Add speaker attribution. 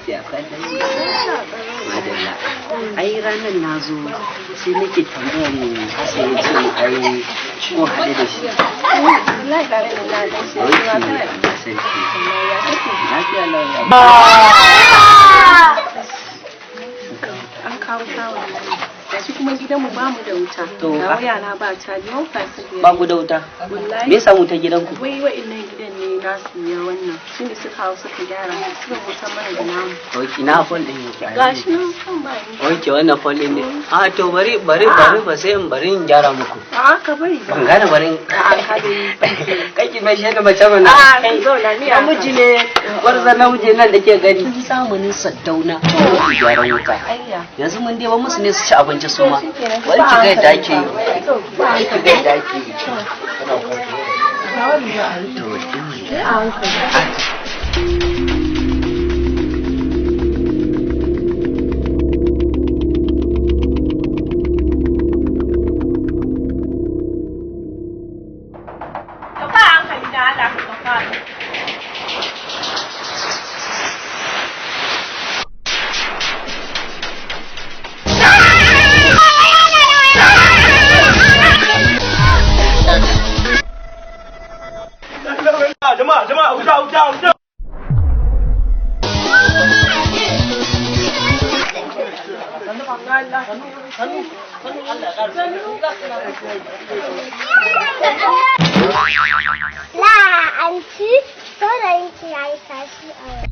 Speaker 1: Lafiya kalau. Madalla. Ai ranar na zo sai nake tambayar Hassan, ya ce ai ko haɗu da shi.
Speaker 2: Wallahi tare da na gan shi.
Speaker 1: Ok, Allah sarki. Lafiya lau ya.
Speaker 2: An kawo ta. Shi kuma gidanmu ba mu da wuta.
Speaker 1: To,
Speaker 2: Ga waya na ba caji, 1%
Speaker 1: Ba ku da wuta?
Speaker 2: Wallahi.
Speaker 1: Me yasa wuta gidanku?
Speaker 2: Wai wa'innan gidan ne nasu ya wannan. Shi ne suka hau suka gyara, suka wuta mana da namu.
Speaker 1: Ok, na phone din yake a
Speaker 2: Gashi nan kan ba ni.
Speaker 1: Ok, wannan phone din ne. A to, bari bari bari, ba sai in bari in gyara muku.
Speaker 2: A ka bari ba.
Speaker 1: Ban gane, bari.
Speaker 2: A'a, ka dai.
Speaker 1: Kai ki mai shaida mace mana.
Speaker 2: A'a, ka zauna ni a
Speaker 1: Namiji ne, gwarza namiji nan da ke gani. Tun zamanin Saddauna ke gyaran wuta.
Speaker 2: Ayya.
Speaker 1: Yanzu mun dai ba musu ne su ci abinci su ma. Wani ki ga yadda ake yi. Wani ki ga yadda ake yi. To,
Speaker 2: Ka ba hankali da Allah ka fara.
Speaker 3: Jama'a, jama'a, wuta, wuta, wuta!
Speaker 4: La, anti, saurayin ki ya yi kashi a waje.